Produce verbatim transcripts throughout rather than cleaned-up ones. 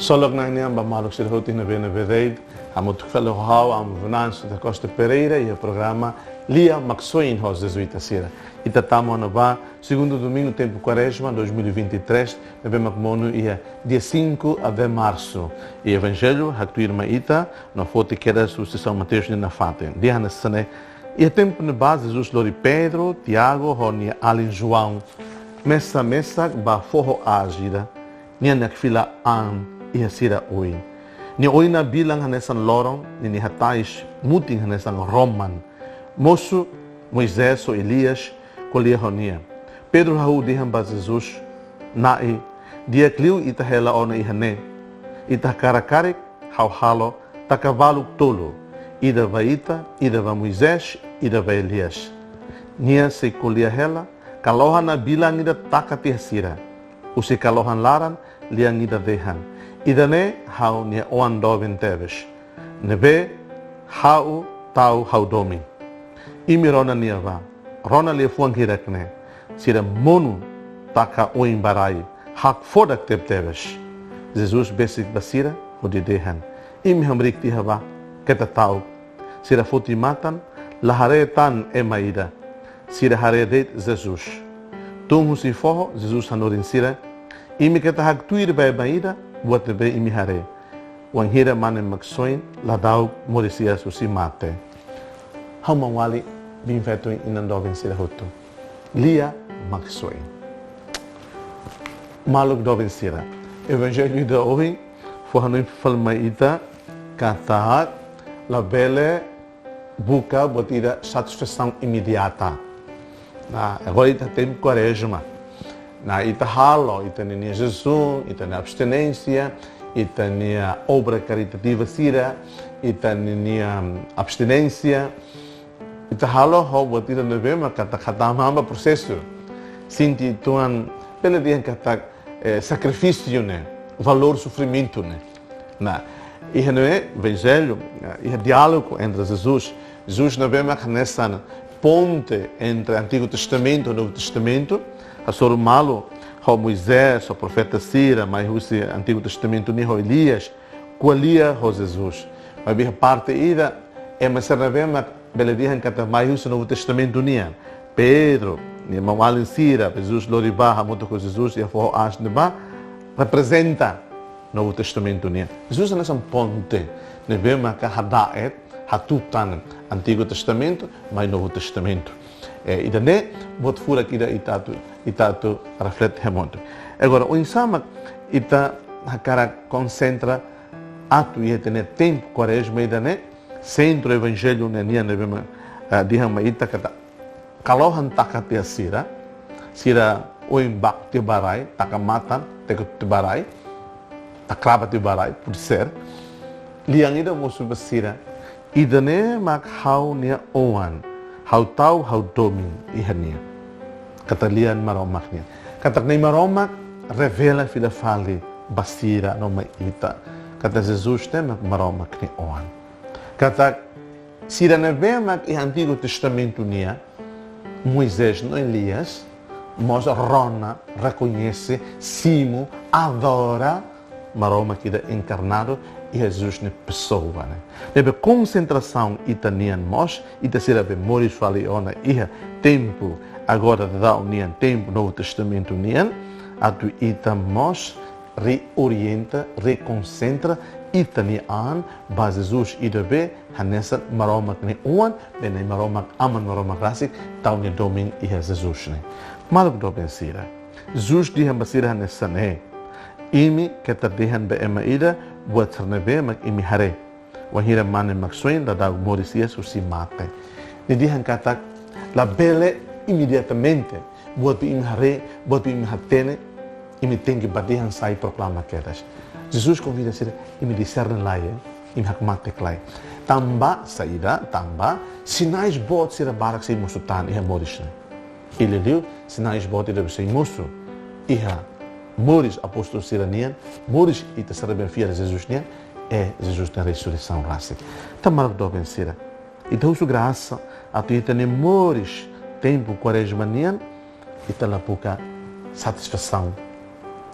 Ksolok Na'i nian ba maluk sira hotu iha ne'ebé-ne'ebé de'it. Hamutuk fali ho ha'u, Amu Venâncio da Costa Pereira, iha programa Lia Maksoin ho Jezuita sira. Ita tama ona ba segundu domingu tempu Kuarezma dois mil e vinte e três, ne'ebé mak monu iha dia cinco de março. I Evanjellu haktuir mai ita, no foti kedas husi São Mateus nia nafatin. Dehan hanesan ne'e: Iha tempu ne'ebá Jesus lori Pedro, Tiago ho nia alin João mesak-mesak ba foho aas ida, nia nakfila an iha sira oin. Nia oin nabilan hanesan loron, ninia hatais mutin hanesan roman. Mosu Moisés ho Elias ko'alia ho nia. Pedro hahú dehan ba Jesus: Na'i, di'ak liu ita hela ona iha ne'e. Ita hakarak karik ha'u halo taka baluk tolu, ida ba ita, ida ba Moisés, ida ba Elias. Nia sei ko'alia hela, kalohan nabilan ida taka tiha sira. Husi kalohan laran, lian ida dehan: Ida-ne'e ha'u-nia Oan doben tebes, ne'ebé ha'u tau ha'u domin. Imi rona nia bá. Rona liafuan hirak ne'e. Sira monu taka oin ba rai, hakfodak tebetebes. Jesus besik ba sira hodi dehan: Imi hamriik tiha bá, keta ta'uk. Sira foti matan, la haree tan ema ida. Sira haree de'it Jesus. Tun husi foho, Jesus hanorin sira: Imi keta haktuir ba ema ida buat ne'ebé imi haree, wainhira Mane Maksoin la dauk moris hi'as husi mate. Ha'u Maun-alin biin-feton inan doben sira hotu. Lia Maksoin. Maluk doben sira, Evanjellu ida ohin fó hanoin fali mai ita katak labele buka buat ida satisfasaun imediata. Nah, agora ita tempu Kuarezma. Nah, ita halo ita-nia jejún, ita-nia abstinénsia, ita-nia obra karitativa sira, ita-nia, mm, abstinénsia. Ita halo ho buat ida ne'ebé mak katak hatama ba prosesu. Sente uitoan, bele dehan katak, eh, sakrifísiu ne'e, valór sofrimentu ne'e. Nah, iha ne'e Evanjellu, iha diálogu entre Jesus, Jesus ne'ebé mak hanesan ponte entre Antigu Testamentu i Novu Testamentu, hasoru malu ho Moisés, ho profeta sira, mai husi Antigu Testamentu nian ho Elias, ko'alia ho Jesus. Maibé iha parte ida, ema sira ne'ebé mak bele dehan katak mai husi Novu Testamentu nian. Pedro, nia maun-alin sira, Jesus lori bá hamutuk ho Jesus iha foho aas ne'ebá, reprezenta Novu Testamentu nian. Jesus hanesan ponte ne'ebé maka hada'et, hatutan Antigu Testamentu mai Novu Testamentu. Eh, ida-ne'e buat furak ida ita atu, ita atu reflete hamutuk. Agora, oinsá mak ita hakarak konsentra atu iha ita-nia tempu Kuarezma ida-ne'e, sentru Evanjellu ne'e nian ne'ebé mak, eh, dehan mai ita katak kalohan taka tiha sira, sira oin baku tiha ba rai, taka matan, teka tiha ba rai, takraba tiha ba rai, pode ser. Lian ida mosu ba sira: Ida-ne'e mak ha'u-nia Oan, ha'u tau ha'u domin iha nia. Katak lian Maromak nian. Katak Na'i Maromak revela fila fali ba sira no mai ita katak Jesus ne'e mak Maromak nia Oan. Katak sira ne'ebé mak iha Antigu Testamentu nian, Moisés no Elias, mós rona, rekoñese, simu, adora Maromak ida enkarnadu iha Jesus nia pesoa ne'e. Ne'ebé konsentrasaun ita-nian mós, ita sira be moris fali ona iha tempu agora daudaun nian, tempu Novu Testamentu nian, atu ita mós reorienta, rekonsentra ita-nia an ba Jesus ida be hanesan Maromak nia Oan, be Na'i Maromak, Aman Maromak rasik, tau nia domin iha Jesus ne'e. Maluk doben sira, Jesus dehan ba sira hanesan ne'e: Imi keta dehan ba ema ida buat sira ne'ebé mak imi haree, wainhira Mane Maksoin la dauk moris hi'as husi mate. Nia dehan katak labele imediatamente buat be imi haree, buat be imi hatene, imi tenke bá dehan, sai proklama kedas. Jesus konvida sira: Imi diserne lai, eh? Imi hakmatek lai. Tanba saida? Tanba sinais boot sira barak sei mosu tan iha moris ne'e. I liuliu sinais boot ida be sei mosu iha moris apóstolu sira-nian, moris ita sira be fiar Jesus nian, é Jesus nia resureisaun rasik. Entaun maluk doben sira, ita husu grasa atu ita-nia moris tempu Kuarezma nian, ita la buka satisfasaun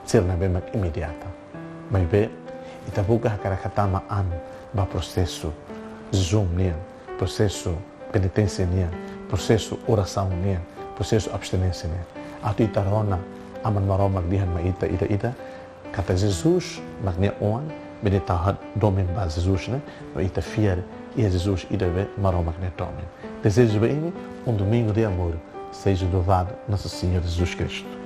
sira ne'ebé mak imediata. Maibé Ita buka hakarak hatama an ba prosesu jejún nian, prosesu peniténsia nian, prosesu orasaun nian, prosesu abstinénsia nian. Atu ita rona Aman Maromak dehan mai ita ida-idak katak Jesus mak nia Oan, bele ita hadomi ba Jesus ne'e, no ita fiar iha Jesus ida be Maromak nia domin. Dezeja ba imi um domingo de amor. Seja louvado Nosso Senhor Jesus Cristo.